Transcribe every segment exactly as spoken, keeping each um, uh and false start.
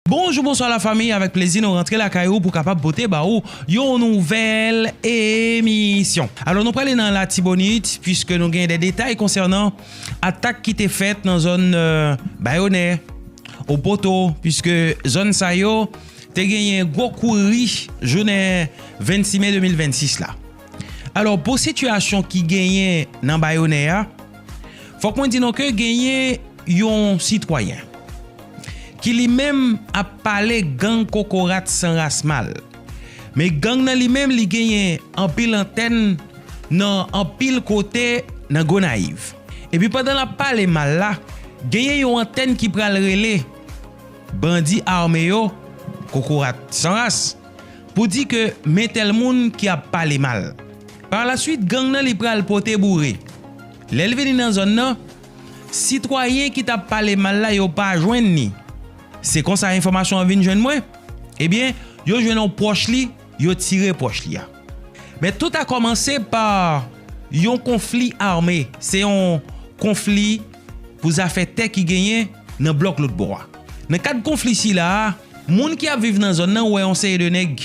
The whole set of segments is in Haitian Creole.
Bonjou, bonswa lafanmi, avèk plezi nou rantre lakay ou pou kapab pote ba ou yon nouvèl emisyon. Alò, nou prale nan Latibonit, piske nou gen de detay konsènan atak ki te fèt nan zòn, euh, Bayonè, Opoto, piske zòn sa yo te genyen gwo kouri jounen vennsis me de mil vennsis la. Alò, pou sitiyasyon ki genyen nan Bayonè a, fòk mwen di nou ke genyen yon sitwayen ki li menm ap pale gang Kokorat San Ras mal. Men gang nan li menm, li genyen anpil antèn nan anpil kote nan Gonayiv. Epi pandan l ap pale mal la, genyen yon antèn ki pral rele bandi ame yo, Kokorat San Ras, pou di ke men tèl moun ki ap pale mal. Parlaswit, gang nan li pral pote boure. Lè l vini nan zòn nan, sitwayen ki t ap pale mal la, yo pa jwenn li. Se konsa enfòmasyon an vin jwenn mwen. Ebyen, yo jwenn yon pwòch li, yo tire pwòch li a. Men tout a kòmanse pa yon konfli ame. Se yon konfli pou zafè tè ki genyen nan blòk lòt bò a. Nan kad konfli sila a, moun ki ap viv nan zòn nan wè yon seri de nèg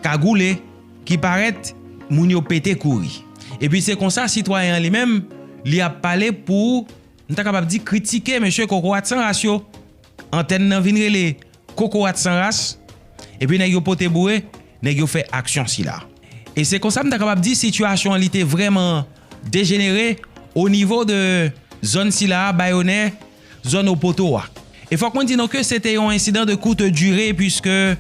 kagoule ki parèt moun yo pete kouri. Epi se konsa sitwayen an li menm, li ap pale pou, m ta kapab di, kritike mesye Kokorat San Ras yo. Antèn nan vin rele Kokorat San Ras, epi nèg yo pote boure, nèg yo fè aksyon sila. E se konsa m ta kapab di sitiyasyon an li te vrèman dejenere o nivo de zòn sila a, Bayonè, zòn Opoto a. E fòk mwen di nou ke se te yon ensidan de kout dire, piske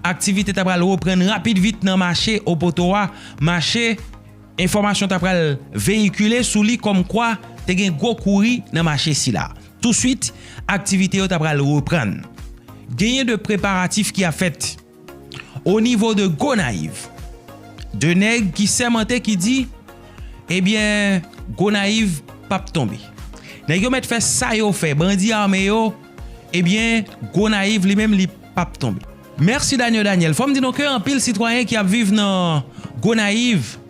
aktivite ta pral reprann rapid vit nan mache Opoto a, mache enfòmasyon ta pral veyikile sou li kòmkwa te gen gwo kouri nan mache sila. Touswit, aktivite yo ta pral reprann. Genyen de preparatif ki ap fèt o nivo de Gonayiv. De nèg ki sèmante, ki di, ebyen, Gonayiv p ap tonbe. Nèg yo mèt fè sa yo fè, bandi ame yo, ebyen, Gonayiv li menm li p ap tonbe. Mèsi Daniel Daniel. Fò m di nou ke anpil sitwayen ki ap viv nan Gonayiv,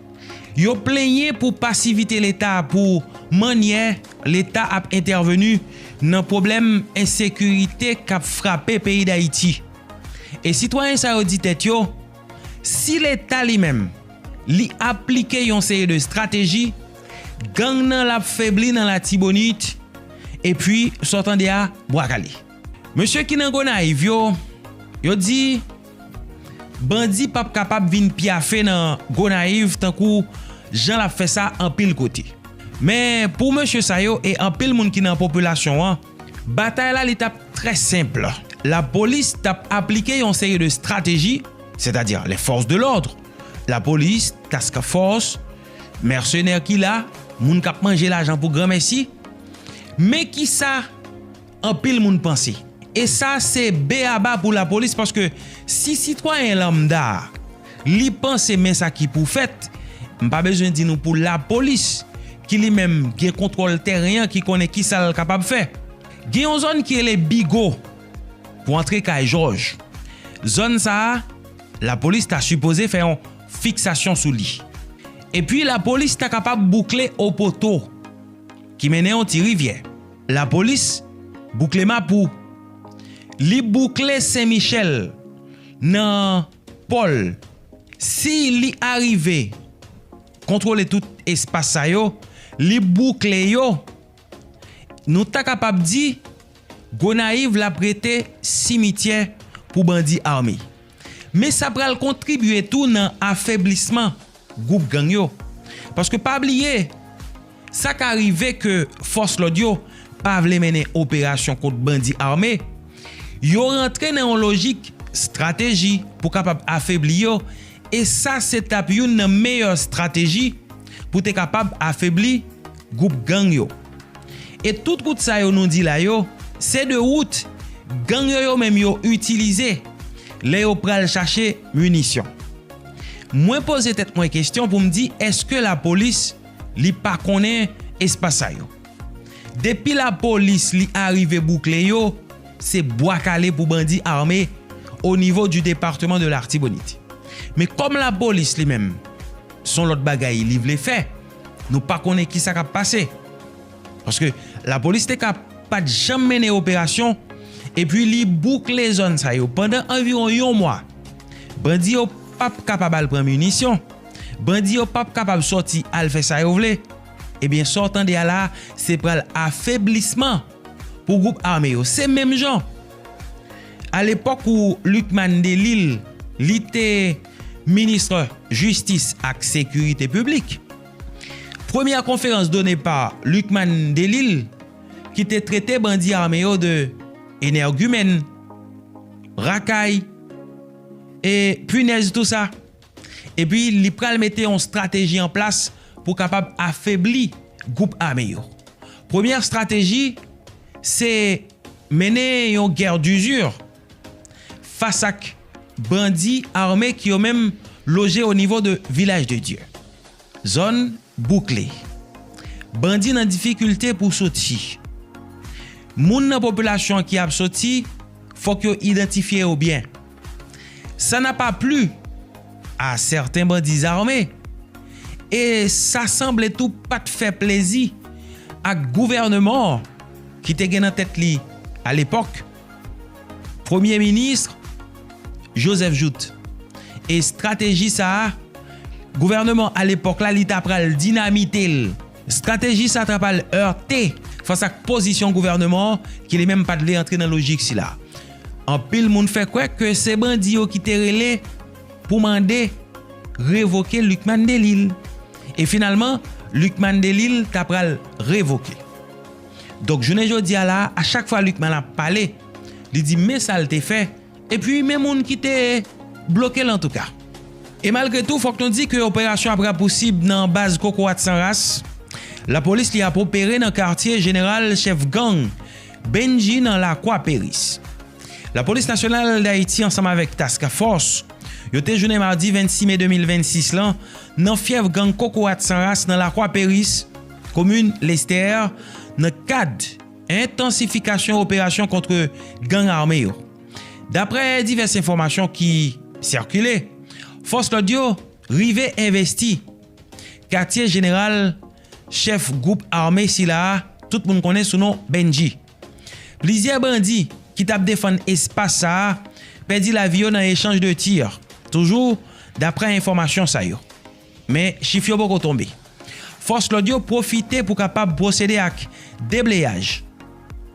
yo plenyen pou pasivite Leta, pou mannyè Leta ap entèveni nan pwoblèm ensekirite k ap frape peyi Dayiti. E sitwayen sa yo di tèt yo, si Leta li menm, li aplike yon seri de estrateji, gang nan l ap febli nan Latibonit, epi, sa w tande a, bwa kale. Mesye ki nan Gonayiv yo, yo di bandi p ap kapab vin pyafe nan Gonayiv tankou jan l ap fè sa anpil kote. Men pou mesye sa yo e anpil moun ki nan popilasyon an, batay la li t ap trè senp. Lapolis t ap aplike yon seri de estrateji, sètadi les forces de l'ordre, lapolis, task force, mèsenè ki la, moun k ap manje lajan pou granmèsi. Men kisa anpil moun panse. E sa se beyaba pou lapolis, paske si sitwayen lanmda a, li panse men sa ki pou fèt, m pa bezwen di nou pou lapolis, ki li menm gen kontwòl tèren an, ki konnen kisa l kapab fè. Gen yon zòn ki rele Bigo, pou antre kay Jòj. Zòn sa a, lapolis ta sipoze fè yon fiksasyon sou li. Epi lapolis ta kapab boukle Opoto, ki mennen yon ti rivyè. Lapolis boukle Mapou. Li boukle Sen Michèl nan Pòl. Si li arive kontwole tout espas sa yo, li boukle yo, nou ta kapab di Gonayiv l ap rete simityè pou bandi ame. Men sa pral kontribye tou nan afeblisman gwoup gang yo. Paske pa bliye, sa ka rive ke fòs lòd yo pa vle mennen operasyon kont bandi ame, yo rantre nan yon lojik estrateji pou kapab afebli yo, e sa se t ap youn nan meyè estrateji pou te kapab afebli gwoup gang yo. E tout wout sa yo nou di la yo, se de wout gang yo yo menm yo itilize lè yo pral chache minisyon. Mwen poze tèt mwen kesyon pou m di, èske lapolis li pa konnen espas sa yo? Depi lapolis li arive boukle yo, se bwa kale pou bandi ame o nivo di depatman de Latibonit. Men kòm lapolis li menm, se yon lòt bagay li vle fè, nou pa konnen kisa k ap pase. Paske lapolis te ka pa t janm mennen operasyon, epi li boukle zòn sa yo pandan anviwon yon mwa, bandi yo p ap kapab al pran minisyon, bandi yo p ap kapab sòti al fè sa yo vle, ebyen, sa w tande a la, se pral afeblisman pou gwoup ame yo. Se menm jan, alepòk ou Lucmane Delille, li te minis jistis ak sekirite piblik, premyè konferans done pa Lucmane Delille, ki te trete bandi ame yo de enègimèn, rakay, e pinèz tou sa. Epi li pral mete yon estrateji an plas pou kapab afebli gwoup ame yo. Premyè estrateji, se mennen yon guerre d'usure fas ak bandi ame ki yo menm loje o nivo de Vilaj de Dye. Zòn boukle. Bandi nan difikilte pou soti. Moun nan popilasyon an ki ap soti, fòk yo idantifye yo byen. Ça n'a pas plu à certains bandits armés, e sa sanble tou pa t fè plezi ak gouvènman ki te gen nan tèt li alepòk, Premye Minis Joseph Jouthe. E estrateji sa a, gouvènman alepòk la, li ta pral dinamite l. Estrateji sa ta pral erte fas ak pozisyon gouvènman an, ki li menm pa t vle antre nan lojik sila. Anpil moun fè kwè ke se bandi yo ki te rele pou mande revoke Lucmane Delille. E finalman, Lucmane Delille ta pral revoke. Donk, jounen jodi a la, a chak fwa Lucmane ap pale, li di men sa l te fè, epi men moun ki te bloke l antouka. E malgre tou, fòk nou di ke operasyon ap rapousib nan baz Kokorat San Ras. Lapolis li ap opere nan katye jeneral chèf gang Bendji nan Lakwa Peris. Lapolis Nasyonal Dayiti ansanm avèk Task Force, yo te jounen madi vennsis me de mil vennsis lan nan fyèf gang Kokorat San Ras nan Lakwa Peris, komin Lestè, nan kad entansifikasyon operasyon kont gang ame yo. Daprè divès enfòmasyon ki sikile, fòs lòd yo rive envesti katye jeneral chèf gwoup ame sila a, tout moun konnen sou non Bendji. Plizyè bandi ki t ap defann espas sa a pèdi lavi yo nan echanj de tir, toujou daprè enfòmasyon sa yo. Men, chif yo poko tonbe. Fòs lòd yo pwofite pou kapab pwosede ak debleyaj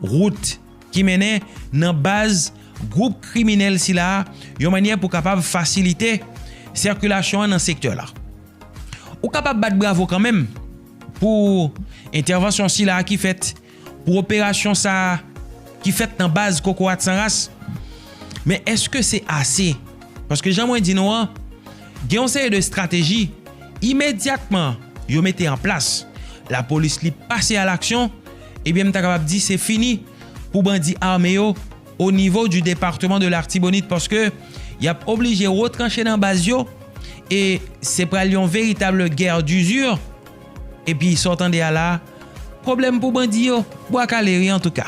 wout ki mennen nan baz gwoup kriminèl sila a, yon mannyè pou kapab fasilite sikilasyon an nan sektè la. Ou kapab bat bravo kanmenm pou entèvansyon sila a ki fèt, pou operasyon sa a ki fèt nan baz Kokorat San Ras. Men èske se ase? Paske jan mwen di nou an, gen yon seri de estrateji imedyatman yo mete an plas. Lapolis li pase a laksyon, ebyen m ta kapab di se fini pou bandi ame yo o nivo di depatman de Latibonit, paske y ap oblije retranche nan baz yo, e se pral yon veritab guerre d'usure. Epi sa w tande a la, pwoblèm pou bandi yo, bwa kale wi antouka.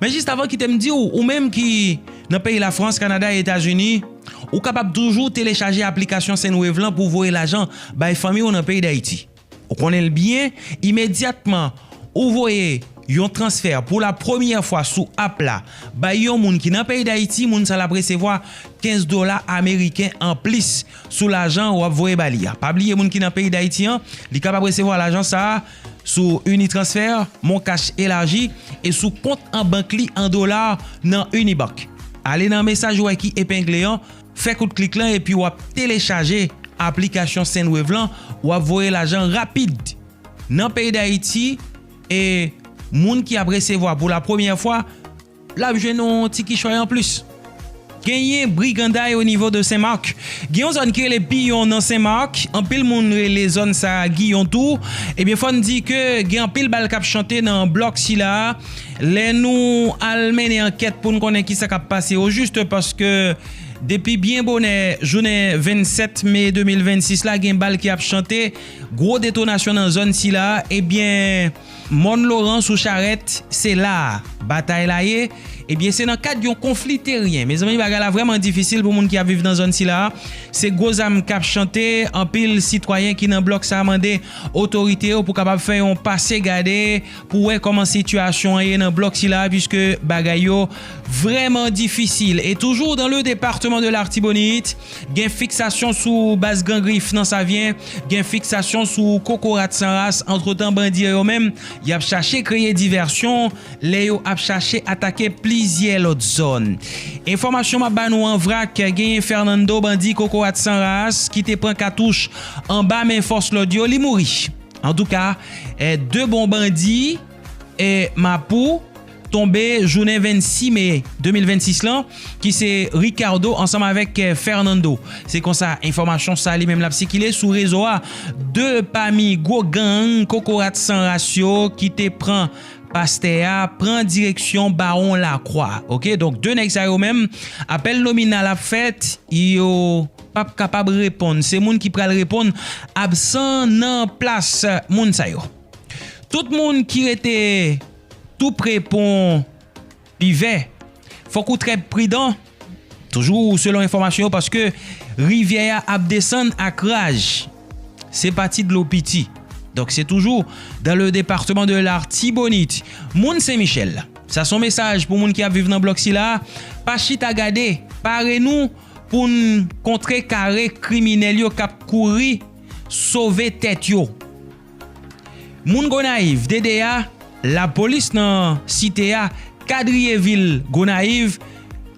Men jis avan kite m di w, ou menm ki nan peyi Lafrans, Kanada e Etazini, ou kapab toujou telechaje aplikasyon Sendwave lan pou voye lajan bay fanmi w nan peyi Dayiti. Ou konnen l byen, imedyatman ou voye yon transfè pou la premyè fwa sou app la bay yon moun ki nan peyi Dayiti, moun sa l ap resevwa kenz dola ameriken anplis sou lajan w ap voye ba li a. Pa bliye, moun ki nan peyi Dayiti an, li kapab resevwa lajan sa a sou Unitransfer, Moncash elaji e sou kont an bank li an dola nan Unibank. Ale nan mesaj ou wè ki epengle an, fè kout klik lan epi w ap telechaje aplikasyon Sendwave lan, w ap voye lajan rapid nan peyi Dayiti, e moun ki ap resevwa pou la premyè fwa, l ap jwenn yon ti kichòy anplis. Genyen briganday o nivo de Sen Mak. Gen yon zòn ki rele Piyon nan Sen Mak. Anpil moun rele zòn sa a Giyon tou. Ebyen, fò n di ke gen anpil bal k ap chante nan blòk sila a. Lè nou al mennen ankèt pou n konnen kisa k ap pase o jis, paske depi byen bonè jounen vennsèt me de mil vennsis la, gen bal ki ap chante, gwo detonasyon nan zòn sila a. Ebyen, Mòn Loran sou Charèt, se la a batay la ye. Ebyen, se nan kad yon konfli teryen. Mezanmi, bagay la vrèman difisil pou moun ki ap viv nan zòn sila a. Se gwo zam k ap chante, anpil sitwayen ki nan blòk sa a mande otorite yo pou kapab fè yon pase gade, pou wè kòman sitiyasyon an ye nan blòk sila, piske bagay yo vrèman difisil. E toujou dans le département de l'Artibonite, gen fiksasyon sou baz Gran Grif nan Savyen, gen fiksasyon sou Kokorat San Ras. Antretan, bandi yo menm, y ap chache kreye divèsyon lè yo ap chache atake plizyè lòt zòn. Enfòmasyon m ap ba nou an vrak, genyen Fernando, bandi Kokorat San Ras, ki te pran katouch anba men fòs lòd yo, li mouri. Antouka, eh, de bon bandi, eh, Mapou tonbe jounen vennsis me de mil vennsis lan, ki se Ricardo ansanm avèk, eh, Fernando. Se konsa enfòmasyon sa li menm l ap sikile sou rezo a. De pami gwo gang Kokorat San Ras yo ki te pran pastè a pran direksyon Bawon Lakwa. Oke, donk de nèg sa yo menm, apèl nominal ap fèt, yo p ap kapab reponn. Se moun ki pral reponn absan nan plas moun sa yo. Tout moun ki rete tou pre pon Pivè, fòk ou trè pridan, toujou selon enfòmasyon yo, paske rivyè a ap desann ak raj. Se pati dlo piti. Donk, se toujou dans le département de l'Artibonite. Moun Sen Michèl, sa se yon mesaj pou moun ki ap viv nan blòk sila. Pa chita gade, pare nou pou n kontrekare kriminèl yo k ap kouri sove tèt yo. Moun Gonayiv, D D A, lapolis nan site a, kadriye vil Gonayiv,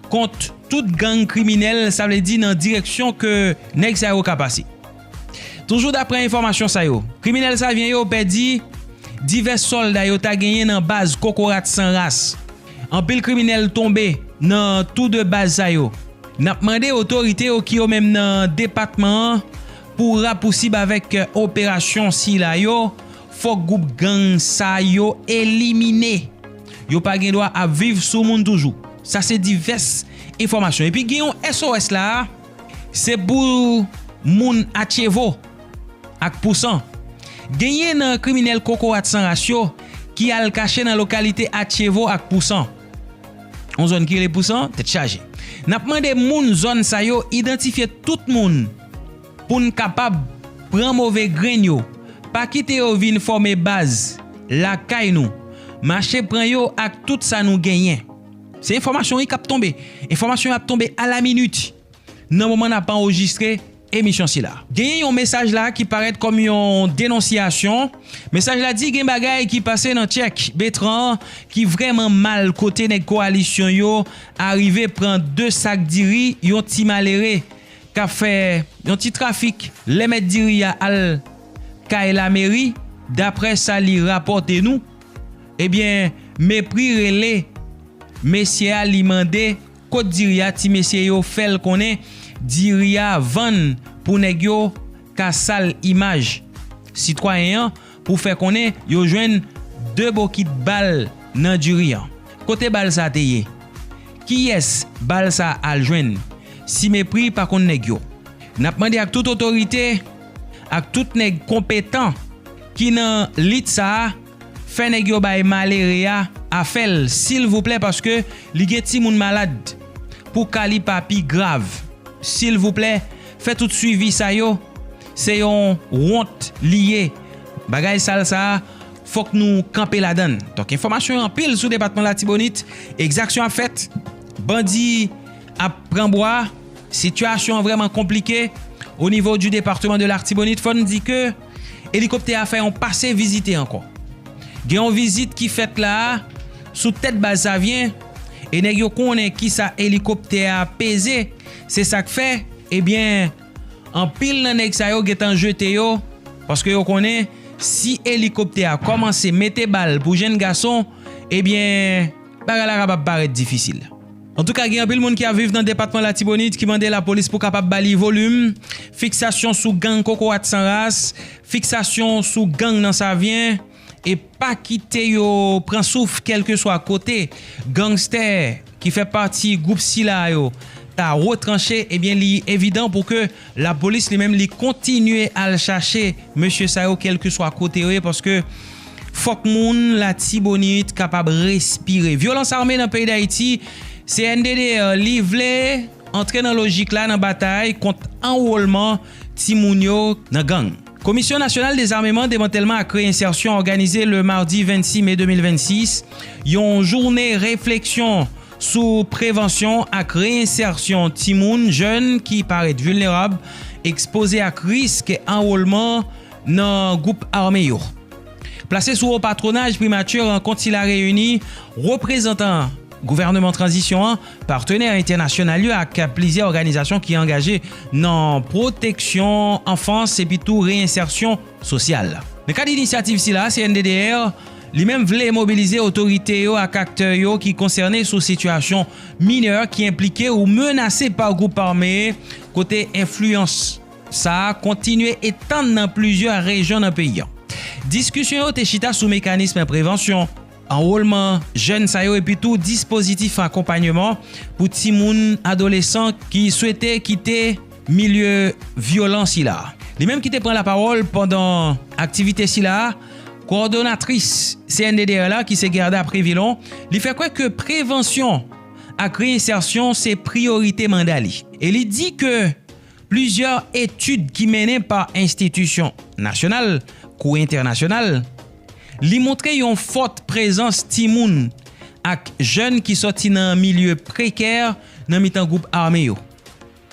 kont tout gang kriminèl, sa vle di nan direksyon ke nèg sa yo ka pase. Toujou daprè enfòmasyon sa yo, kriminèl Savyen yo pèdi divès sòlda yo ta genyen nan baz Kokorat San Ras. Anpil kriminèl tonbe nan tou de baz sa yo. N ap mande otorite yo ki yo menm nan depatman an pou rapousib avèk operasyon sila yo, fòk gwoup gang sa yo elimine. Yo pa gen dwa ap viv sou moun toujou. Sa se divès enfòmasyon. Epi gen yon S O S la, se pou moun Atyevo ak Pousan. Genyen nan kriminèl Kokorat San Ras yo ki al kache nan lokalite Atyevo ak Pousan. Yon zòn ki rele Pousan, tèt chaje. N ap mande moun zòn sa yo idantifye tout moun pou n kapab pran move grenn yo. Pa kite yo vin fòme baz lakay nou. Mache pran yo ak tout sa nou genyen. Se enfòmasyon wi k ap tonbe. Enfòmasyon yo ap tonbe alaminit nan moman n ap anrejistre emisyon sila. Genyen yon mesaj la ki parèt kòm yon denonsyasyon. Mesaj la di gen bagay ki pase nan Tchèk Betran ki vrèman mal, kote nèg kowalisyon yo arive pran de sak diri, yon ti malere k ap fè yon ti trafik. Lè mèt diri a al kay lameri, daprè sa li rapòte nou, ebyen, Mepri rele mesye a, li mande kot diri a. Ti mesye yo fè l konnen diri a vann pou nèg yo ka sal imaj sitwayen an, pou fè konnen yo jwenn de bokit bal nan diri an. Kote bal sa te ye? Kiyès bal sa al jwenn? Si Mepri pa konn nèg yo. N ap mande ak tout otorite, ak tout nèg konpetan ki nan lit sa a, fè nèg yo bay malere a afè l, silvouplè, paske li gen timoun malad, pou ka li pa pi grav. Silvouplè, fè tout swivi sa yo, se yon wont li ye. Bagay sal sa a, fòk nou kanpe ladan l. Donk, enfòmasyon yo anpil sou depatman Latibonit. Egzaksyon ap fèt. Bandi ap pran bwa. Sitiyasyon an vrèman konplike o nivo di depatman de Latibonit. Fò n di ke elikoptè a fè yon pase vizite ankò. Gen yon vizit ki fèt la a sou tèt baz Savyen, e nèg yo konnen kisa elikoptè a peze. Se sa k fè, ebyen, anpil nan nèg sa yo gentan jete yo, paske yo konnen si elikoptè a kòmanse mete bal pou jenn gason, ebyen, bagay la kapab parèt difisil. Antouka, gen anpil moun ki ap viv nan depatman Latibonit ki mande lapolis pou kapab ba li volim, fiksasyon sou gang Kokorat San Ras, fiksasyon sou gang nan Savyen, e pa kite yo pran souf, kèlkeswa kote gangstè ki fè pati gwoup sila yo ta retranche, ebyen, li evidan pou ke lapolis li menm li kontinye al chache mesye sa yo, kèlkeswa kote yo ye, paske fòk moun Latibonit kapab respire. Vyolans ame nan peyi Dayiti, C N D D R, li vle antre nan lojik la, nan batay kont anwolman timoun yo nan gang. Komisyon Nasyonal Dezameman, Demantèlman ak Reyensèsyon òganize le madi vennsis me de mil vennsis yon jounen refleksyon sou prevansyon ak reyensèsyon timoun, jèn ki parèt vilnerab, ekspoze ak risk anwolman nan gwoup ame yo. Plase sou wo patwonaj primati, rankont sila reyini reprezantan gouvènman tranzisyon an, patnè entènasyonal yo ak plizyè òganizasyon ki angaje nan pwoteksyon anfans epi tou reyensèsyon sosyal. Nan kad inisyativ sila, C N D D R li menm vle mobilize otorite yo ak aktè yo ki konsène sou sitiyasyon minè ki enplike ou menase pa gwoup ame, kote enfliyans sa a kontinye etann nan plizyè rejyon nan peyi a. Diskisyon yo te chita sou mekanism prevansyon, anwolman jèn sa yo epi tou dispozitif akonpayman pou timoun adolesan ki swete kite milye vyolan sila. Li menm ki te pran lapawòl pandan aktivite sila, kowòdonatris C N D D R la, ki se Gerda Prévilon, li fè kwè ke prevansyon ak reyensèsyon se priyorite manda li. E li di ke plizyè etid ki mennen pa enstitisyon nasyonal kou entènasyonal, li montre yon fòt prezans timoun ak jèn ki sòti nan milye prekè nan mitan gwoup ame yo,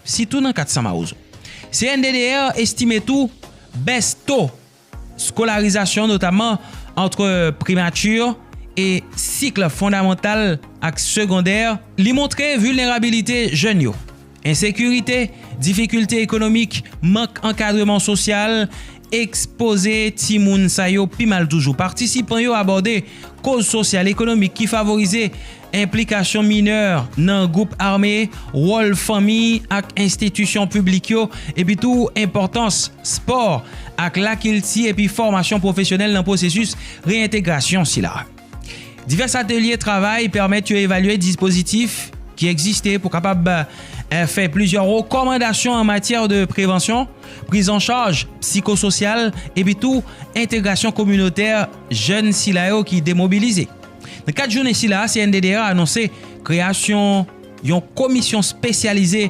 sitou nan kat San Mawozo. C N D D R estime tou bès to skolarizasyon, notamman ant primati e sik fondamantal ak segondè, li montre vilnerabilite jèn yo. Ensekirite, difikilte ekonomik, mank ankadreman sosyal ekspoze timoun sa yo pi mal toujou. Patisipan yo abòde koz sosyal, ekonomik ki favorize enplikasyon minè nan gwoup ame, wòl fanmi ak enstitisyon piblik yo, epi tou enpòtans spò ak lakilti epi fòmasyon pwofesyonèl nan pwosesis reyentegrasyon sila. Divès atelye travay pèmèt yo evalye dispozitif ki egziste pou kapab, eh, fè plizyè rekòmandasyon an matyè de prevansyon, priz an chaj sikososyal, epi tou entegrasyon kominotè jèn sila yo ki demobilize. Nan kad jounen sila, C N D D R anonse kreyasyon yon komisyon espesyalize,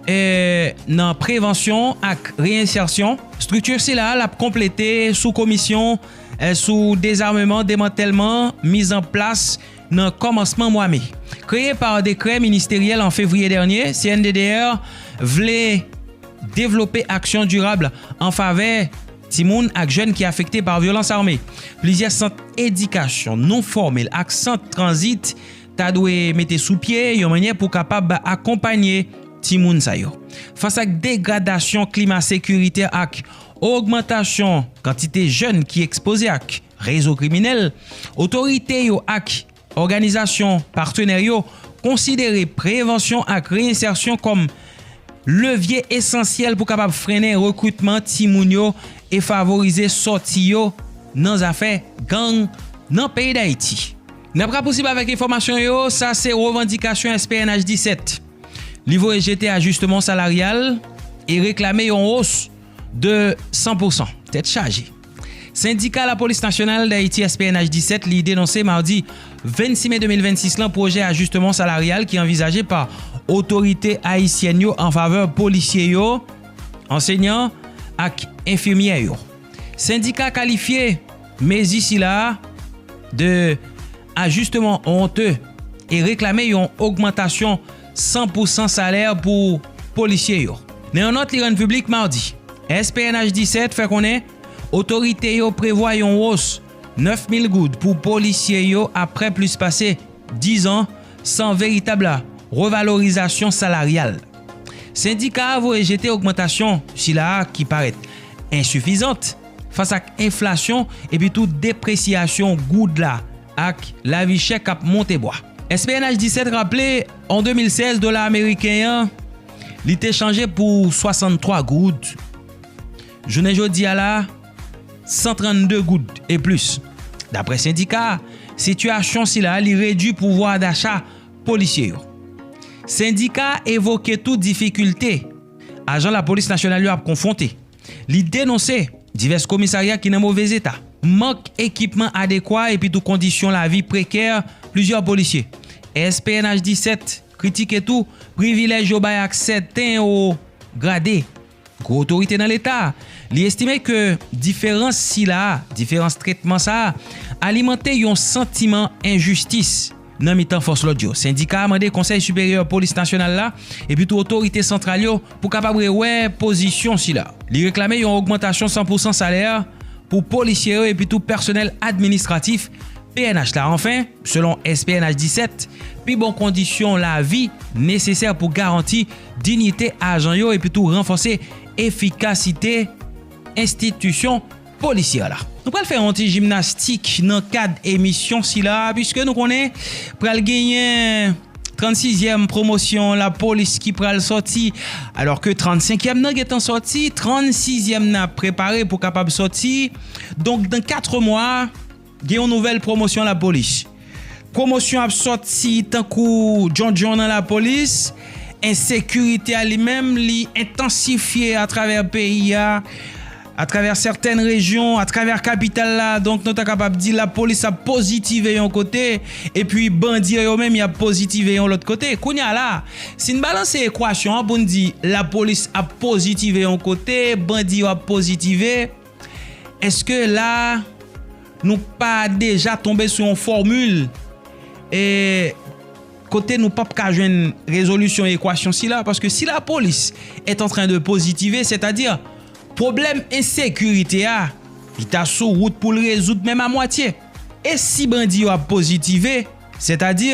eh, nan prevansyon ak reyensèsyon. Estrikti sila a l ap konplete sou komisyon, eh, sou dezameman, demantèlman, miz an plas nan kòmansman mwa me. Kreye pa dekrè ministeryèl an fevriye dènye, C N D D R vle devlope aksyon dirab an favè timoun ak jèn ki afekte pa vyolans ame. Plizyè sant edikasyon non fòmèl ak sant tranzit ta dwe mete sou pye yon mannyè pou kapab akonpanye timoun sa yo. Fas ak degradasyon klima sekirite ak ogmantasyon kantite jèn ki ekspoze ak rezo kriminèl, otorite yo ak òganizasyon patnè yo konsidere prevansyon ak reyensèsyon kòm levye esansyèl pou kapab frennen rekritman timoun yo e favorize sòti yo nan zafè gang nan peyi Dayiti. N ap rapousib avèk enfòmasyon yo, sa se revandikasyon S P N H disèt. Li voye jete ajisteman salaryal e reklame yon wòs de san pou san. Tèt chaje. Sendika Lapolis Nasyonal Dayiti, S P N H disèt, li denonse madi vennsis me de mil vennsis lan pwojè ajisteman salaryal ki anvizaje pa otorite ayisyèn yo an favè polisye yo, ansenyan ak enfimyè yo. Sendika kalifye mezi sila a de ajisteman wonte e reklame yon ogmantasyon san pou san salè pou polisye yo. Nan yon nòt li rann piblik madi, S P N H disèt fè konnen otorite yo prevwa yon wòs nèf mil goud pou polisye yo apre plis pase diz an san veritab revalorizasyon salaryal. Sendika a voye jete ogmantasyon sila a ki parèt ensifizan fas ak enflasyon epi tou depresyasyon goud la ak lavi chè k ap monte bwa. S P N H disèt raple, an de mil sèz, dola ameriken an, li te chanje pou swasanntwa goud. Jounen jodi a la, san trannde goud e plis. Daprè sendika a, sitiyasyon sila a, li redui pouvwa dacha polisye yo. Sendika a evoke tou difikilte ajan Lapolis Nasyonal yo ap konfwonte. Li denonse divès komisarya ki nan move eta, mank ekipman adekwa epi tou kondisyon lavi prekè plizyè polisye. S P N H disèt kritike tou privilèj yo bay ak sèten wo grade gwo otorite nan Leta, Li estime ke diferans sila a, diferans tretman sa a, alimante yon santiman enjistis nan mitan fòs lòd yo. Sendika a mande Konsèy Siperyè Polis Nasyonal la epi tou otorite santral yo pou kapab rewè pozisyon sila. Li reklame yon ogmantasyon san pou san salè pou polisye yo epi tou pèsonèl administratif P N H la. Anfen, selon S P N H disèt, pi bon kondisyon lavi nesesè pou garanti diyite ajan yo epi tou ranfòse efikasite enstitisyon polisyè la. Nou pral fè yon ti jimnastik nan kad emisyon sila, piske nou konnen pral genyen trannsizyèm pwomosyon lapolis ki pral sòti, alò ke trannsenkyèm nan gentan sòti, trannsizyèm nan ap prepare pou kapab sòti. Donk, nan kat mwa, gen yon nouvèl pwomosyon lapolis. Pwomosyon ap sòti tankou djondjon nan lapolis. Ensekirite a li menm, li entansifye atravè peyi a, atravè sètèn rejyon, atravè kapital la. Donk, nou ta kapab di lapolis ap pozitive yon kote, epi bandi yo menm, y ap pozitive yon lòt kote. Kounye a la, si n balanse ekwasyon an pou n di lapolis ap pozitive yon kote, bandi yo ap pozitive, èske la, nou pa deja tonbe sou yon fòmil, e, kote nou p ap ka jwenn rezolisyon ekwasyon sila? Paske si lapolis est en train de positiver, sètadi pwoblèm ensekirite a, li ta sou wout pou l rezoud menm a mwatye. E si bandi yo ap pozitive, sètadi,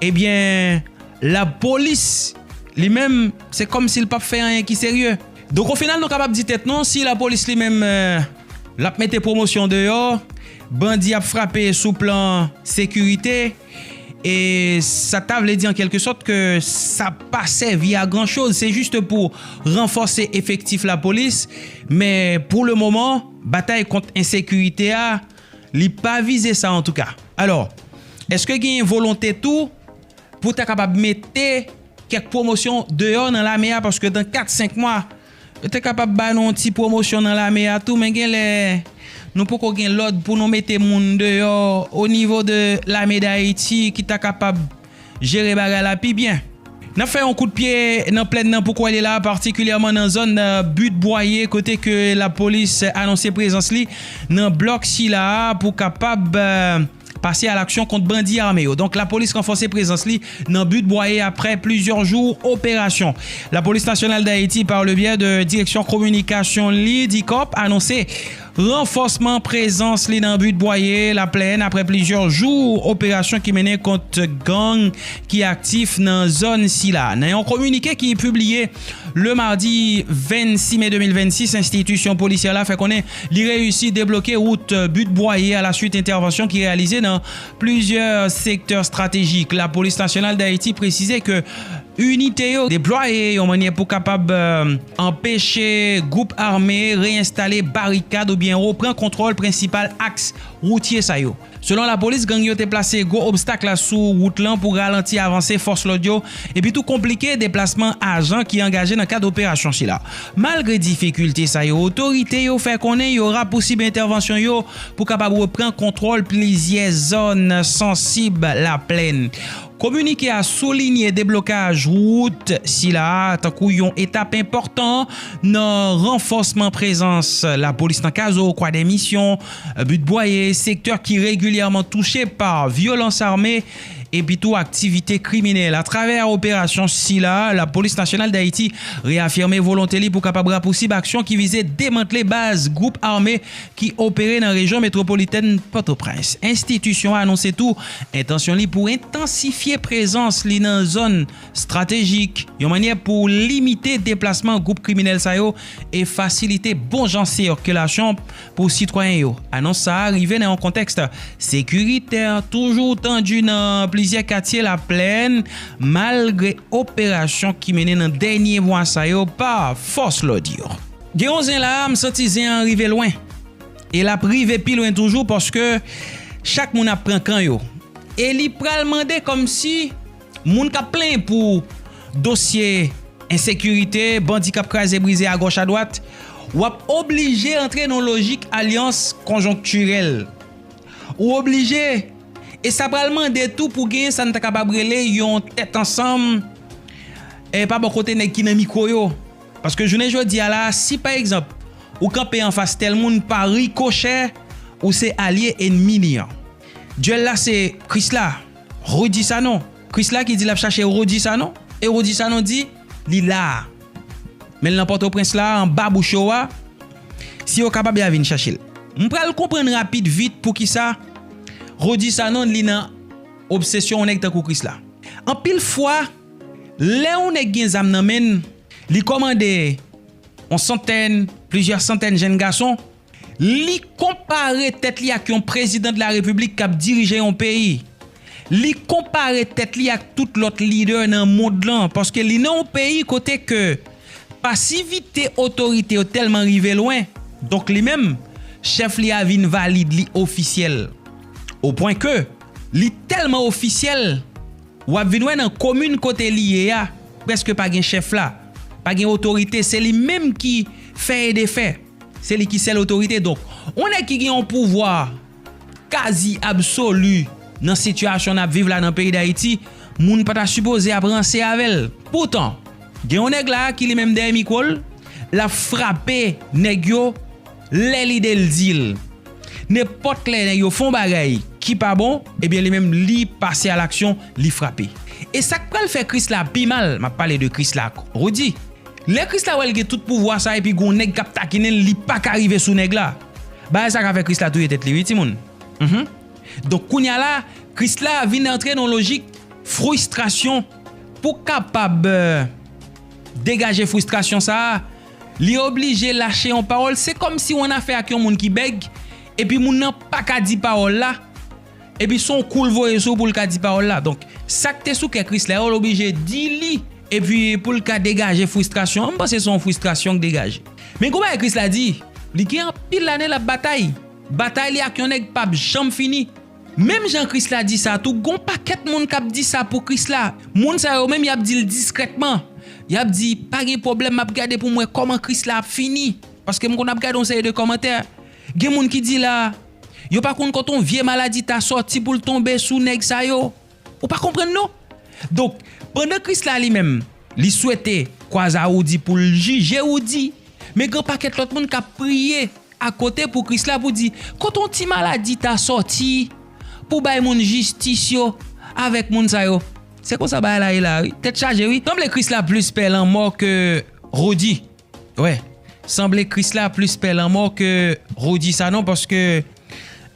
ebyen, lapolis, li menm, se kòmsi l p ap fè anyen ki serye. Donk, o final, nou kapab di tèt nou, si lapolis li menm, eh, l ap mete pwomosyon deyò, bandi ap frape sou plan sekirite, e sa ta vle di an kèlke sòt ke sa pa sèvi a gran choz, se jis pou ranfòse efektif lapolis, men pou le moman, batay kont ensekirite a, li pa vize sa antouka. Alò, èske genyen volonte tou pou ta kapab mete kèk pwomosyon deyò nan lame a, paske nan kat senk mwa, yo te kapab ba nou yon ti pwomosyon nan lame a tou, men genlè nou poko gen lòd pou nou mete moun deyò o nivo de lame Dayiti ki ta kapab jere bagay la pi byen. N ap fè yon kout pye nan plèn nan pou kwè li la, patikilyèman nan zòn, eh, But Bwaye, kote ke lapolis anonse prezans li nan blòk sila a pou kapab, eh, pase a laksyon kont bandi ame yo. Donk, lapolis ranfòse prezans li nan But Bwaye apre plizyè jou operasyon. Lapolis Nasyonal Dayiti, pa le byè de direksyon kominikasyon li, dikòp, anonse ranfòsman prezans li nan But Bwaye, Laplèn, apre plizyè jou operasyon ki mennen kont gang ki aktif nan zòn sila. Nan yon kominike ki pibliye le madi vennsis me de mil vennsis, enstitisyon polisyè la fè konnen li reyisi debloke wout But Bwaye alaswit entèvansyon ki reyalize nan plizyè sektè estratejik. Lapolis Nasyonal Dayiti presize ke inite yo deplwaye yon mannyè pou kapab, eh, anpeche gwoup ame reyenstale barikad oubyen repran kontwòl prensipal aks woutye sa yo. Selon lapolis, gang yo te plase gwo obstak la sou wout lan pou ralanti avanse fòs lòd yo, epi tou konplike deplasman ajan ki angaje nan kad operasyon sila. Malgre difikilte sa yo, otorite yo fè konnen yo rapousib entèvansyon yo pou kapab repran kontwòl plizyè zòn sansib Laplèn. Kominike a soulinye deblokaj wout sila a tankou yon etap enpòtan nan ranfòsman prezans lapolis nan Kazo, Kwadèmisyon, But Bwaye, sektè ki regilyèman touche pa vyolans ame epi tou aktivite kriminèl. Atravè operasyon sila, Lapolis Nasyonal Dayiti reyafime volonte li pou kapab rapousib aksyon ki vize demantle baz gwoup ame ki opere nan rejyon metwopolitèn Pòtoprens. Enstitisyon an anonse tou entansyon li pou entansifye prezans li nan zòn estratejik, yon mannyè pou limite deplasman gwoup kriminèl sa yo e fasilite bon jan sikilasyon pou sitwayen yo. Anons sa a rive nan yon kontèks sekiritè toujou tandi nan plizyè katye Laplèn, malgre operasyon ki mennen nan dènye mwa sa yo pa fòs lòd yo. Gen yon zen la, m santi zen an rive lwen. E l ap rive pi lwen toujou, paske chak moun ap pran kan yo. E li pral mande kòmsi moun k ap plenyen pou dosye ensekirite, bandi k ap kraze brize agòch adwat, w ap oblije antre nan lojik alyans konjonktirèl. Ou oblije. E sa pral mande tou pou genyen sa n ta kapab rele yon tèt ansanm, e pa bò kote nèg ki nan mikwo yo. Paske jounen jodi a la, si pa egzanp, ou kanpe anfas tèl moun pa rikochè, ou se alye ènmi li an. Dyèl la se Krisla, Rudy Sanon. Krisla ki di l ap chache Rudy Sanon, e Rudy Sanon di li la a. Men l nan Pòtoprens la, anba bouch yo a, si yo kapab, y a vin chache l. M pral konprann rapid vit poukisa Rudy Sanon li nan obsesyon yon nèg tankou Krisla. Anpil fwa, lè yon nèg gen zam nan men l, li kòmande yon santèn, plizyè santèn jenn gason, li konpare tèt li ak yon prezidan de la repiblik k ap dirije yon peyi. Li konpare tèt li ak tout lòt lidè nan mond lan, paske li nan yon peyi kote ke pasivite otorite yo tèlman rive lwen, donk li menm, chèf li a vin valid, li ofisyèl. O pwen ke li tèlman ofisyèl, w ap vin wè nan komin kote li ye a, prèske pa gen chèf la, pa gen otorite, se li menm ki fè e defè, se li ki sèl otorite. Donk, yon nèg ki gen yon pouvwa kazi absoli nan sitiyasyon n ap viv la nan peyi Dayiti, moun pa ta sipoze ap ranse avè l. Poutan, gen yon nèg la ki li menm dèyè mikwo l, l ap frape nèg yo lè lide l di l. Nenpòt lè nèg yo fè yon bagay ki pa bon, ebyen li menm li pase a laksyon, li frape. E sa k pral fè Krisla pi mal, m ap pale de Krisla ak Rudy. Lè Krisla wè l gen tout pouvwa sa epi gon nèg k ap takinen l, li pa ka rive sou nèg la. Bagay sa ka fè Krisla touye tèt li wi timoun. Mhm. Donk kounye a la, Krisla vin antre nan lojik fristrasyon. Pou kapab, euh, degaje fristrasyon sa a, li oblije lache yon pawòl. Se kòmsi w annafè ak yon moun ki bèg, epi moun nan pa ka di pawòl la, epi se yon kou l voye sou pou l ka di pawòl la. Donk, sa k te sou kè Krisla yo, l oblije di li, epi pou l ka degaje fristrasyon an. M panse se yon fristrasyon k degaje. Men gon bagay Krisla di, li gen anpil lane l ap batay. Batay li ak yon nèg p ap janm fini. Menm jan Krisla di sa tou, gon pakèt moun k ap di sa pou Krisla. Moun sa yo menm, y ap di l diskrètman. Y ap di, "Pa gen pwoblèm, m ap gade pou m wè kòman Krisla ap fini." Paske m konn ap gade yon seri de kòmantè. Gen moun ki di la, yo pa konn kote yon vye maladi ta sòti pou l tonbe sou nèg sa yo. Ou pa konprann non? Donk, pandan Krisla li menm, li swete kwaze a Rudy pou l jije Rudy, men gen pakèt lòt moun k ap priye akote pou Krisla pou di, kote yon ti maladi ta sòti pou bay moun jistis yo avèk moun sa yo. Se konsa bagay la ye la wi. Tèt chaje wi. Sanble Krisla plis pè lanmò ke Rudy. Wè, sanble Krisla plis pè lanmò ke Rudy Sanon, paske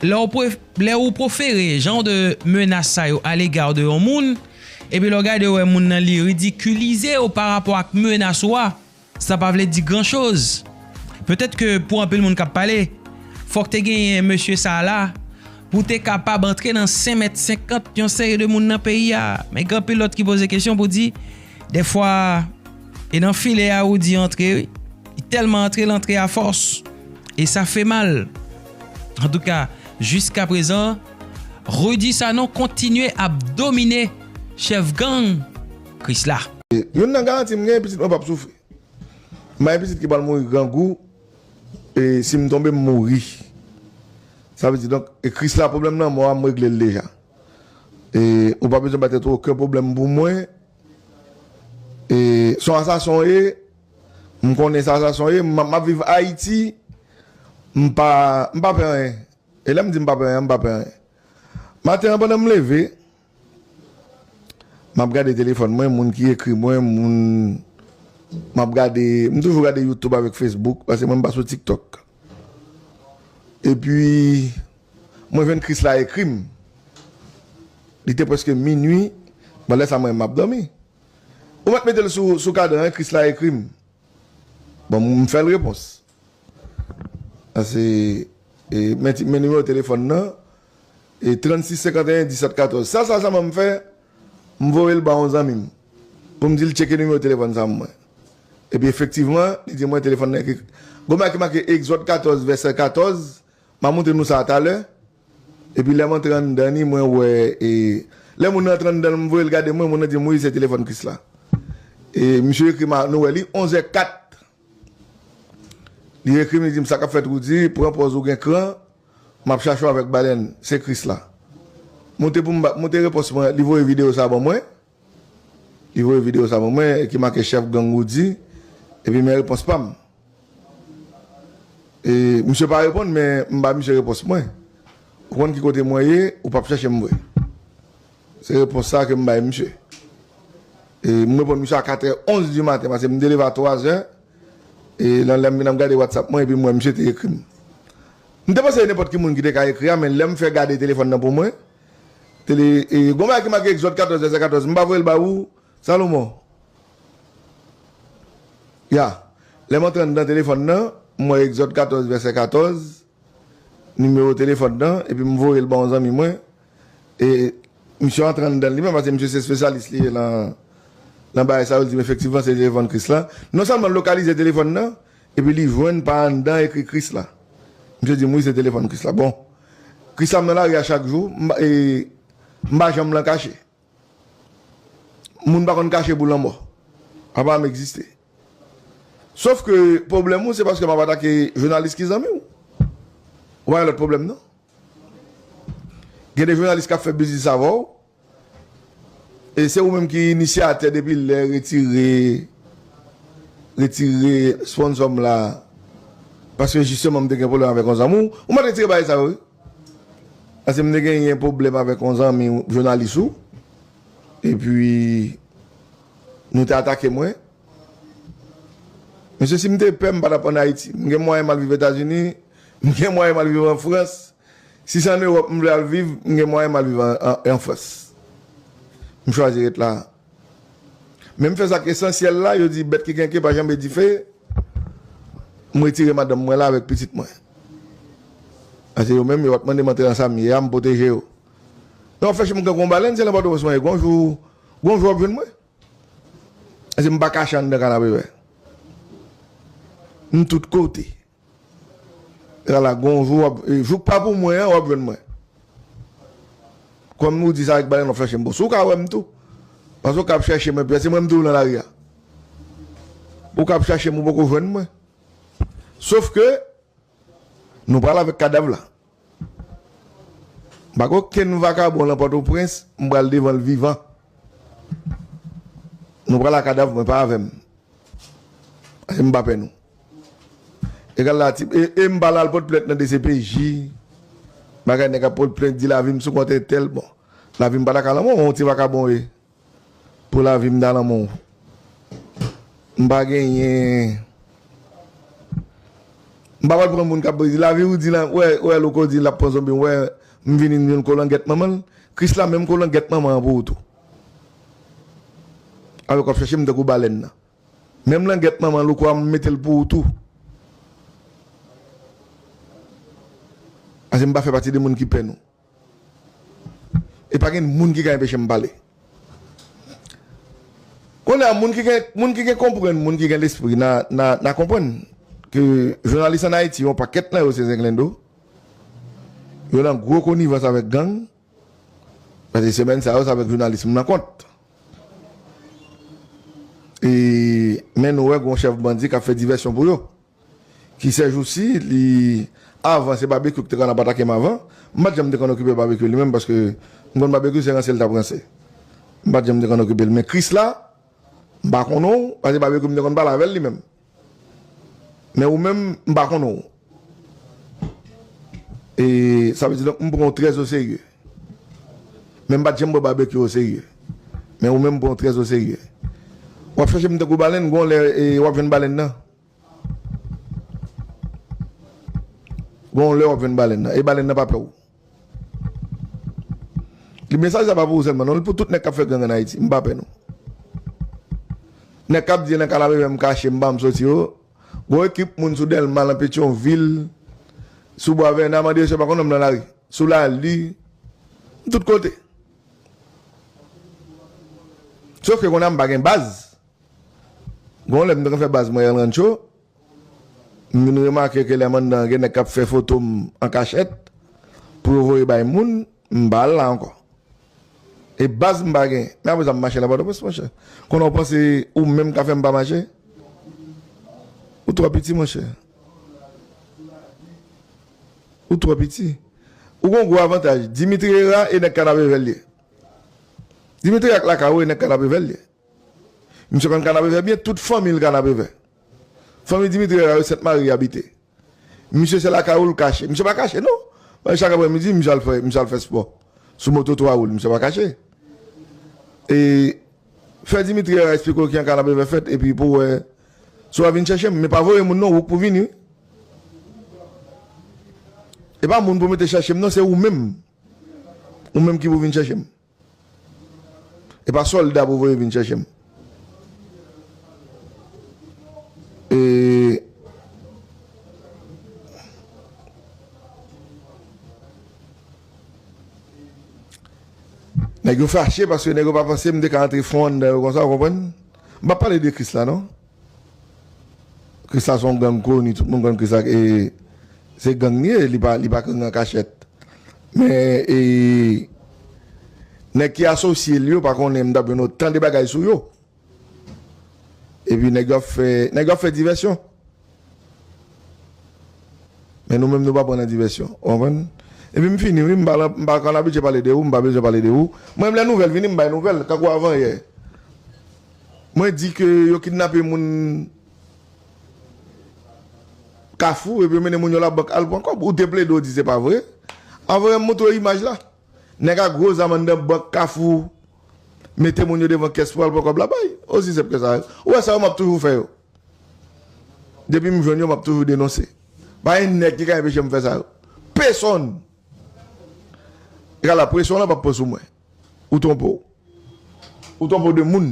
lè w pre-, lè w pwofere jan de menas sa yo alega de yon moun, epi lè w gade w wè moun nan li ridikilize w pa rapò ak menas ou a, sa pa vle di gran choz. Petèt ke pou anpil moun k ap pale, fòk te genyen mesye sa a la pou te kapab antre nan senk mèt senkant yon seri de moun nan peyi a. Men gen anpil lòt ki poze kesyon pou di, dèfwa, e nan filè a Rudy antre wi. Li tèlman antre, l antre a fòs. E sa fè mal. Antouka, jiska prezan, Rudy Sanon kontinye ap domine chèf gang Krisla. Youn nan garanti m gen, pitit mwen p ap soufri. M pa gen pitit ki pral mouri grangou, e si m tonbe, m mouri. Sa vle di, donk, e Krisla, pwoblèm lanmò a, m regle l deja. E ou pa bezwen ba tèt ou okenn pwoblèm pou mwen. E se yon asasen w ye, m konnen se asasen w ye, m, m ap viv Ayiti, m pa, m pa pè anyen. E lè m di m pa pè anyen, m pa pè anyen. Maten an, pandan m leve, m ap gade telefòn mwen, moun ki ekri mwen, moun, m ap gade, m toujou gade YouTube avèk Facebook, paske mwen m pa sou TikTok. Epi, mwen jwenn Krisla ekri m. Li te prèske minui, bon, lè sa mwen m ap dòmi. Ou mèt mete l sou, sou kadran, Krisla ekri m. Bon, m fè l repons. Sa se, e, men ti, men nimewo telefòn nan, e trannsis senkanteyen disèt katòz. Sa, sa, sa m fè, m voye l ba yon zanmi m. Pou m di l tcheke nimewo telefòn sa mwen. Epi efektivman, li di mwen telefòn nan ekri. Gon bagay ki make Egzòd katòz, vèsè katòz, m a montre nou sa talè. Epi lè m antre anndan li, mwen wè, e, lè moun nan antre anndan l, m voye l gade mwen, moun nan di m, "Wi, se telefòn Krisla." E misye ekri m, nou wè li, onzè kat. Li ekri m, li di m, "Sa k ap fèt, Rudy? Pran pòz ou gen kran, m ap chache w avèk balèn, se Krisla." Monte pou m ba, monte repons mwen, li voye videyo sa ban mwen. Li voye videyo sa ban mwen, ki make chèf gang Rudy, epi men repons pa m. E, misye pa reponn, men m ba misye repons mwen. Ou konn ki kote mwen ye, ou p ap chèche m vre. Se repons sa ke m bay misye. E, m reponn misye a katrè onz di maten, paske m te leve a twazè. E, nan lè m vin ap gade WhatsApp mwen, epi m wè misye te ekri m. M te panse se nenpòt ki moun ki te ka ekri a, men lè m fè gade telefòn nan pou mwen, tele, e, gon bagay ki make Egzòd katòz, vèsè katòz, m pa voye l ba ou, Salomon. Ya. Lè m antre anndan telefòn nan, m wè Egzòd katòz, vèsè katòz, nimewo telefòn nan, epi m voye l ba yon zanmi mwen. E misye antre anndan l li menm, paske misye se espesyalis li ye nan, nan bagay sa yo, li di m efektivman se telefòn Kris la. Non sèlman l lokalize telefòn nan, epi li jwenn pa anndan ekri Kris la. Misye di m wi, se telefòn Kris la. Bon, Kris la m nan lari a chak jou, m pa, e, m pa janm lan kache. Moun pa konn kache pou lanmò. Apa m egziste. Sof ke pwoblèm ou, se paske m ap atake jounalis ki zanmi w. Ou pa gen lòt pwoblèm, non? Gen de jounalis k ap fè biznis avè w. E se ou menm ki inisyatè depi lè retire, retire sponsò m la. Paske jisteman m te gen pwoblèm avèk yon zanmi w. Ou mèt retire bagay sa yo, wi. Paske m te genyen pwoblèm avèk yon zanmi jounalis ou. Epi, nou te atake mwen. Mesye, si m te pè, m pa t ap ann Ayiti. M gen mwayen m al viv Etazini, m gen mwayen m al viv an Frans. Si se ann Ewòp m vle al viv, m gen mwayen m al viv an, an, an Frans. M chwazi ret la. Men m fè sa k esansyèl la, yo di bèt ki kenke pa janbe dife. M retire madanm mwen la avèk pitit mwen. Paske yo menm, yo pa t mande m antre nan sa m ye a, m pwoteje yo. Lè w ap fè chèche m tankou yon balèn, se nan Pòtoprens mwen ye. Gon jou, gon jou w ap jwenn mwen. Paske m pa kache anndan kanapevè. M tout kote. Egal a gon jou w ap, e, jou k pa pou mwen an, w ap jwenn mwen. Kòm ou di sa avèk balèn w ap chèche m. Bon, si w ka wè m tou. Paske w ka ap chèche mwen, epi se mwen m toujou nan lari a. Ou ka ap chèche m, ou poko jwenn mwen. Sof ke, nou pral avèk kadav la. M pa gen okenn vakabon nan Pòtoprens, m pral devan l vivan. Nou pral ak kadav mwen, pa avè m. Paske m pa pè nou. Egal la, ti, e, e m pa al pot plent nan D C P J. Bagay nèg ap pot plent, di lavi m sou kont entèl. Bon, lavi m pa ta ka lanmò, yon ti vakabon ye. Pou lavi m ta nan men w. M pa genyen. M pa pral pran moun k ap di lavi ou di la, wè, wè, loko di l ap pran zonbi, wè, m vini m jwenn kolangèt manman l. Kris la menm kolangèt manman an pou ou tou. Alò k ap chèche m tankou balèn nan. Menm langèt manman loko a, m mete l pou ou tou. Paske m pa fè pati de moun ki pè nou. E pa gen moun ki ka enpeche m pale. Kounye a, moun ki gen, moun ki gen konprann, moun ki gen lespri, n a, n a, n a konprann ke jounalis ann Ayiti, yon pakèt nan yo se zenglendo. Yo nan gwo konivans avèk gang. Paske semèn sa yo, se avèk jounalis m nan kont. E, men nou wè, gen yon chèf bandi k ap fè divèsyon pou yo. Ki sèjousi, li, avan, se Babekyou ki te konn ap atake m avan. M pa t janm te konn okipe Babekyou li menm, paske m konn Babekyou se ranse l t ap ranse. M pa t janm te konn okipe l. Men Kris la, m pa konnen w, paske Babekyou m te konn pale avè l li menm. Men ou menm, m pa konnen w. E sa vle di, donk, m pran w trè o serye. Men m pa t janm pran Babekyou o serye. Men ou menm, m pran w trè o serye. W ap chèche m tankou balèn, gon lè, e, w ap jwenn balèn nan. Gon lè w ap jwenn balèn nan. E balèn nan pa pè w. Li, mesaj sa pa pou ou sèlman, non, li pou tout nèg k ap fè gang ann Ayiti. M pa pè nou. Nèg k ap di nan Kanapevè m kache, m pa janm soti yo. Gon ekip moun sou Dèlma, nan Petyonvil, sou Bwa Vèna, mande yo si yo pa konn wè m nan lari. Sou Lali, m tout kote. Sof ke kounye a m pa gen baz. Gon lè m te konn fè baz mwen El Rancho, m vin remake ke lè m anndan an gen nèg k ap fè foto m an kachèt pou yo voye bay moun, m pa al la ankò. E baz m pa gen. Men apre sa m mache nan Pòtoprens, monchè. Konnen w panse ou menm ka fè m pa mache? Ou twò piti, monchè. Ou twò piti. Ou gon gwo avantaj. Dimitri Hera e nèg Kanapevè l ye. Dimitri ak lakay ou e nèg Kanapevè l ye. Misye konn Kanapevè byen, tout fanmi l Kanapevè. Fanmi Dimitri Hera yo Sent Mari abite. Misye se lakay ou l kache. Misye pa kache, non. Chak aprèmidi, misye al fè, misye al fè spò. Sou moto twa wou l, misye pa kache. E fè Dimitri a eksplike w kijan kanapevè fèt, epi pou w wè si w a vin chèche m. Men pa voye moun non, ou k pou vini, wi. E pa moun pou mete chèche m non, se ou menm. Ou menm ki pou vin chèche m. E pa sòlda pou voye vin chèche m. E nèg yo fache paske nèg yo pa panse m te ka antre fon anndan yo konsa, ou konprann? M p ap pale de Krisla, non. Krisla se yon gang koni, tout moun konn Krisla, e se gang li ye, li pa, li pa gang an kachèt. Men, e, nèg ki asosye l yo pa konnen m t ap jwenn otan de bagay sou yo. Epi nèg yo ap fè, nèg yo ap fè divèsyon. Men nou menm nou pa pran nan divèsyon. Ou konprann? Epi m fini, wi, m pa, m pa konn abitye pale de ou, m pa bezwen pale de ou. Mwen, lè nouvèl vini, m bay nouvèl, tankou avanyè. Mwen di ke yo kidnape moun Kafou, epi yo mennen moun yo labank al pran kòb. Ou te plede, ou di se pa vre. Avanyè m montre w imaj la. Nèg ak gwo zam anndan bank Kafou mete moun yo devan kès pou al pran kòb la bay. Osi senp ke sa. Ou wè sa yo, m ap toujou fè yo. Depi m jwenn yo, m ap toujou denonse. Pa gen nèg ki ka enpeche m fè sa yo. Pèsonn! Egal la, presyon lan p ap pran sou mwen. Ou twonpe w. Ou twonpe w de moun.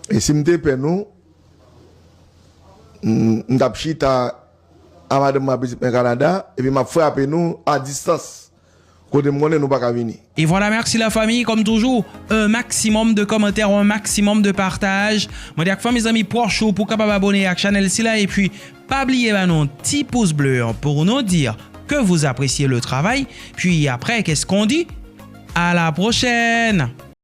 E si m te pè nou, m, m t ap chita a madanm mwen, pitit mwen Kanada, epi m ap frape nou a distans. Kote m konnen nou pa ka vini. Et voilà, merci la famille. Comme toujours, un maximum de commentaires, un maximum de partage. Mwen di ak fanmi, zanmi, pwòch ou pou kapab abone ak chanèl sila. Epi, pa bliye ba nou yon ti pous ble pour nous dire que vous appréciez le travail. Puis après, qu'est-ce qu'on dit? À la prochaine!